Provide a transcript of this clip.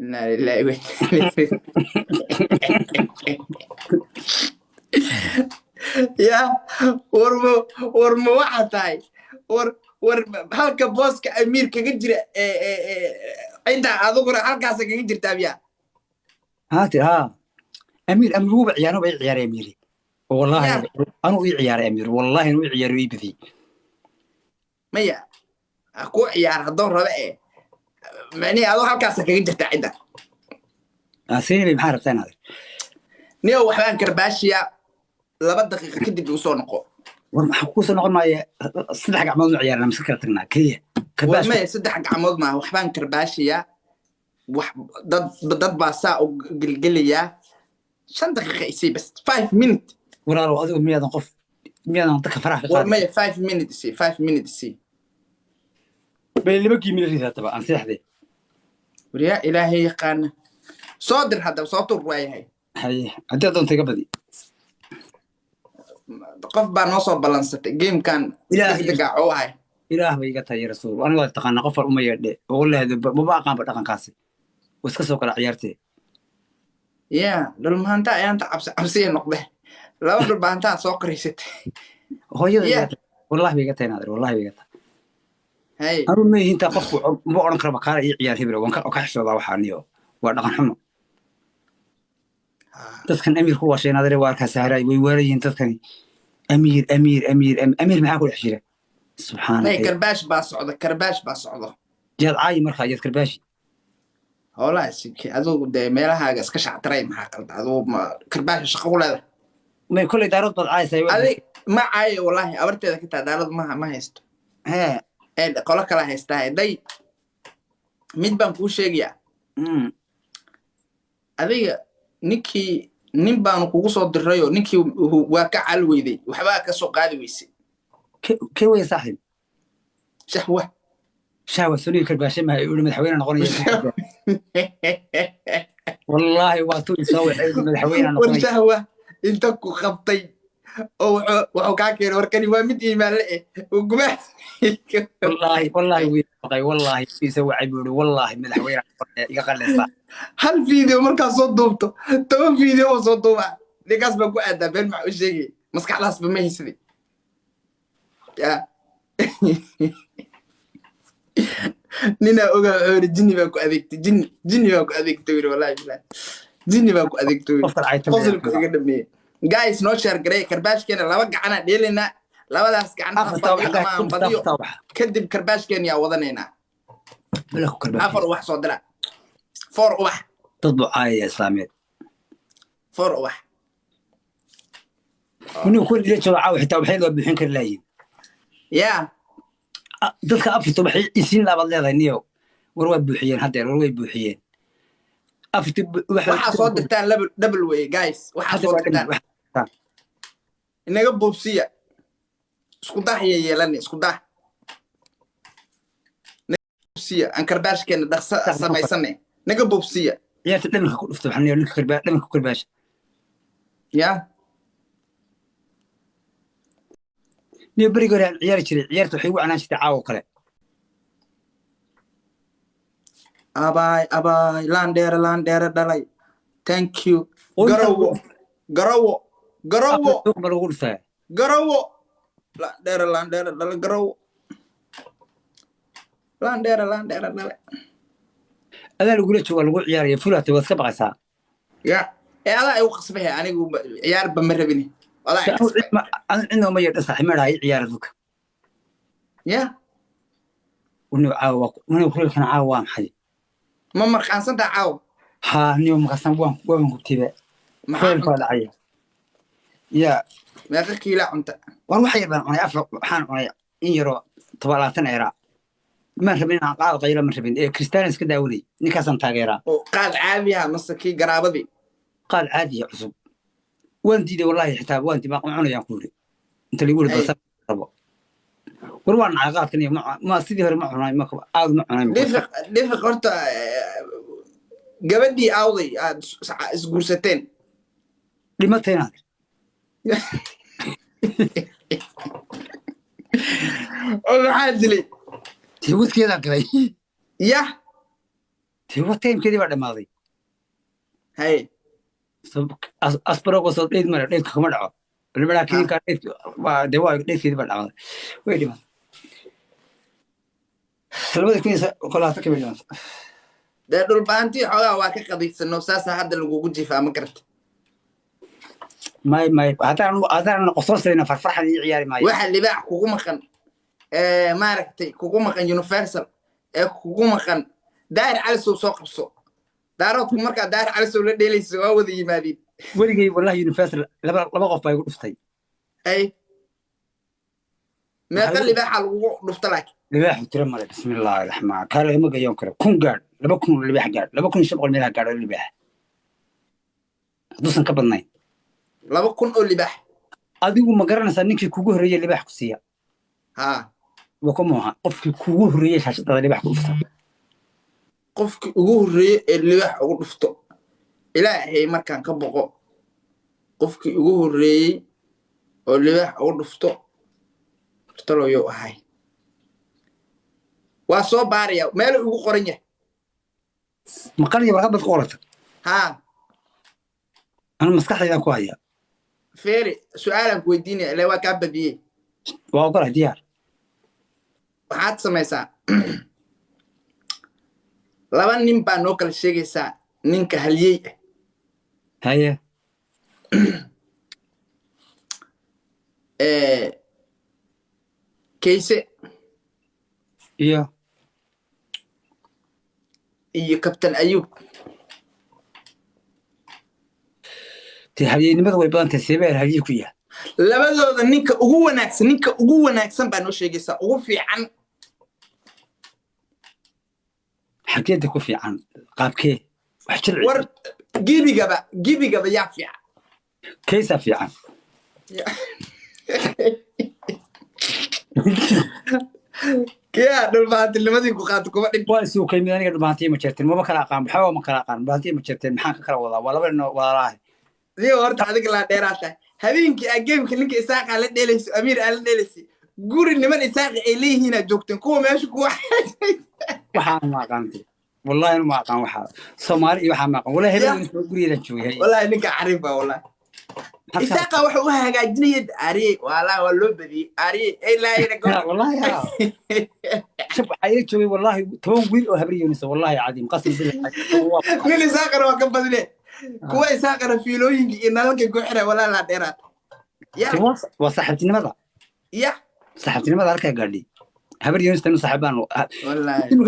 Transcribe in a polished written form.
Inaa lilaahi wa innaa ilayhi. Ya, warma warma waxaa tahay, war war halka booska Amiir kaga jira ee cidda, adiguna halkaasa kaga jirtaa miya? Haati haa, Amiir, Amiir wuuba ciyaaro, ba ii ciyaaray Amiiri wallahi. Ya. Anuu ii ciyaaray Amiir, wallahi anuu ii ciyaaray, ii badiyey. Maya, ha kuu ciyaar haddoo rabe ee macnihi adoo halkaasa kaga jirtaa cidda. Siinay, maxaa rabtaa inaad? Niyo, waxbaan karbaashiya, 2 daqiiqo kadib igu soo noqo. War maxaa kuusoo noqon maaya? Saddex gacmood ma ciyaarna mise kala tagnaa keliya? War Karbaash. Maya, saddex gacmood maaha, waxbaan karbaashiya, wax dad baa saa u gelgelayaa. 5 daqiiqa isii bas, 5 minute. Walaalow, adigu miyaadan qof, miyaadan dadka faraha ka War qaadin? Maya, 5 minute isii, 5 minute isii. Bay laba giimila ridaa taba aan seexday. Waryaa, Ilaahay yaqaana, soo dir haddaba, soo tur, waayahay. Haye, haddii aad doonto iga badi. Qof baa noo soo ballansatay gamekan. Ilaahay. Degdega oo ahay. Ilaah bay iga tahay rasuul, aniga waa taqaanaa, qof uma yeedhe oo wallahi maba aqaanba dhaqankaasi, waa iska soo kala ciyaartee. Ya, dhulmahantaa ayaanta cabsi cabsiya noqde, laba dhulmahantaa soo koraysatay. Hooyada. Yeah. Iga tahay wallahi, bay iga tahay naadir, wallahi bay iga tahay. Hay. Anu ma yihiintaa qofku ma odhan karaba kaala ii ciyaar hebel, waan ka xishoodaa, waxaa niyo waa dhaqan xumo. Dadkan Amiir ku washay naadire, waa arkaa sahraay, way waalayihiin dadkani. Amiir, Amiir, Amiir, Amiir, maxaa ku dhex jira? May. Subxaanaka. Karbaash baa socda, karbaash baa socdo. Yaad caayi markaa, yaad karbaashi? Howlaha sike, adigu dee meelahaaga iska shactiray, maxaa qalda? Adigu ma karbaasha shaqo ku leedahay? May, kolley Daarood baad caayaysaa. Adig ma caayo, wallahi abarteeda ka taa, Daarad maha, ma haysto. Hee. Ee qolo kala haystaa day, mid baan kuu sheegayaa. Adiga ninkii nin baanu kugu soo dirayoo ninkii waa ka cal weyday, waxbaa ka soo qaadi weysay. Kee weya, saaxiib? Shahwa. Shahwa suniga karbaashe maha uu madaxweyne noqonaya? Wallaahi waa tuu isoo wacay, madaxweyne War. noqonaya. Shahwa inta ku qabtay oo wuxuu kaa keenay, warkani waa mid iimaan le eh oo gumaa. Wallaahi, wallaahi wuu baqay, wallaahi wuu isoo wacay, buu yidhi wallaahi madaxweyne noqonaya, iga qallaysa. Hal video markaa soo duubto, 10 video oo soo duuba, ninkaas baa ku aadaa been, maxaa u sheegay? Maskaxdaasba ma haysaday ya ninaa ogaa, wuxuu yidhi jinni baa ku adeegtay, jinni, jinni baa ku adeegtay, yidhi wallahi bilahi jinni baa ku adeegtay yidhi. Qofkan caytamaya. Qosolku iga dhameeyey. Guys, noo share gareey karbaashkeena, laba gacanaa dheelaynaa, labadaas gacan Afartaa badiyo wax ama aan badiyo. Afartaa wax. Kadib karbaashkeena yaa wadanaynaa. Bala ku karbaashe. Afar ubax soo dira, four ubax. Dad buu caayaya islaameed. Four ubax. Anigu kuwa ila jooga caawa xitaa waxay loo buuxin kari laayiin. Ya. Dadka afarta waxay isiin laabaad leedahay niyo, war waa buuxiyeen haddeer, war way buuxiyeen afarti. Waxaa soo dirtaan double double way, guys, waxaa Hadda soo waa dirtaan. Wax- Inaga boobsiya, isku daah ya yeelani, isku daah naga boobsiya, aan karbaashkeena dhaqsa samaysane, naga boobsiya. Ciyaarta dhamanka ku dhufta, waxaan leeyahay ninka dhamanka ku karbaasha. Ya. Niyo, berigi hore aan ciyaari jiray, ciyaarta waxay ugu canaan jirtay caawa oo kale. Abaay, abaay, laandheere, laandheere dhalay, thank you. Oo inta- Garowo, garowo, garowo. Afar ma lagu dhuftaa? Garowo, laandheere, laandheere dhalay, garowo, laandheere, laandheere dhalay. Adaa lagula jooga, lagu ciyaaraya, fulaata waad iska baqaysaa. Ya, ee adaa igu qasbaya, anigu ciyaarba ma rabini, adaa igu qasbay. Cidna uma yeedha, saaxiib, ma dhaha ii ciyaara dadka. Ya. Unigo caawa waa unigo kuleelkan caawa waa maxay? Ma marqaansantaa caawa? Haa niyo, markaasaan waan gubtayba. Maxaa kuleelka waa cunta? Dhacaya ya. Meeqa kiilaa cunta? War wax yar baan cunay, afar waxaan cunay, in yaroo 10, 20 eeraa. Maan rabin inaan qaad qaylo, ma rabin ee Cristiano iska daawanay, ninkaasaan taageeraa. Oo qaad caadi ah mase kii garaabadii? Qaad caadiya cusub waan diiday wallahi, xitaa waan diiday, ma cunayaan ku yidhi inta lagu yidhi. Ay. Balse rabo, war waan nacay qaadkan iyo ma sidii hore ma cunay, ma aad ma cunay. Dhifiq, dhifiq horta, gabadhii awday aad isguursateen? Dhimatay inaad. Oo maxaa dilay? Wadkeedaan galay. Yah. Dee wa timekeedii baa dhammaaday. Hay. Asparagos oo dheyd male, dheydka kuma dhaco waliba, laakiin ninkaa dheyd waa dee waa dheydkeedii baa dhammaaday, way dhimatay 2020 bay dhimatay. Dee dhulbaantii xoogaa waa ka qadiidsano, saasaa hadda lagugu jifaa, ma garata? May, may, haddaan qosoosayna farfarxan ii ciyaari maayo. Waxa libaax kugu maqan ee maaragtay kugu maqan Universal ee kugu maqan Daahir Calisow soo qabso. Daaroodku markaa Daahir Calisow la dheelaysa waa wada yimaadiin. Weligay wallahi Universal laba qof baa igu dhuftay. Ay, meeqa libaaxa lagugu dhufta laakiin? Libaaxu tiro male, bismillaahi raxmaan, kaa lagama gayoon karo. 1000 gaadh, 2000 libaax gaadh, 2500 meelaha gaadh oo libaax hadduusan ka badnayn. 2000 oo libaax? Adigu ma garanaysaa ninkii kugu horreeyey libaax ku siiya? Haa. Waa kuma aha qofkii kugu horreeyey shaashadada libaax ku dhufta? Qofkii ugu horreeye ee libaax ugu dhufto, Ilaahay markaan ka boqo, qofkii ugu horreeyey oo libaax ugu dhufto taloyou ahay, waa soo baaraya, meelu igu qoran yahay. Maqal iyo warqad baad ku qorata? Haa. Anu maskaxdaydaan ku hayaa. Feeri, su-aalaan ku weydiinaya, ilaa waa kaa badiyey. Waa ogolahay, diyaar. Waxaad samaysaa, laba nin baa noo kala sheegaysaa, ninka halyey ah. Haye. Kayse. Iyo? Iyo Kabtan Ayuub. Dee halyeynimadu way badan tahay, seebaa halyey ku yahay? Labadooda ninka ugu wanaagsan, ninka ugu wanaagsan baa noo sheegaysaa, ugu fiican. Xageeda ku fiican, qaabkee wax jilci? War gibigaba, gibigaba yaa fiican? Kaysaa fiican. Kiyaa dhulbaantinimadii ku qaato kuma dhig. Waa isuu kay mid, aniga dhubaantiyo ma jeerteen, maba kala aqaan, waxba ma kala aqaan. Dhubaantiyo ma jeerteen, maxaan ka kala wadaa? Waa laba nin oo walaalaha. Diyo horta adiga laa dheeraa tahay. Habeenkii aa geemka ninka Isaaqa la dheelayso, Amiir aa la dheelaysay, guri niman Isaaqa ay leeyihiin aa joogteen, kuwa meesha kuwa. Waxaan ma aqaantay, wallahi ma aqaan waxaa Soomaali iyo waxaa ma aqaan wallahi. Ya. Habeen gurigeedaan joogay. Wallahi ninka cariif ah, wallahi Isaaqa waxa u hagaajinaya ariye, wallahi waa loo badiyey ariye ilaa. Wallahi haa, shab waxaa ila joogay wallahi 10 wiil oo habri Yunisa, wallahi cadiim, qasam billahi. Nin Isaaqana waa ka badine, kuwa Isaaqana fiilooyinka iyo nalalka ku xira, wallahi laa dheeraad ya. Waa saaxiibtinimada. Ya. Saaxiibtinimada halkaa gaadhay, habar Yunista nu saaxiibaan. Wallahi.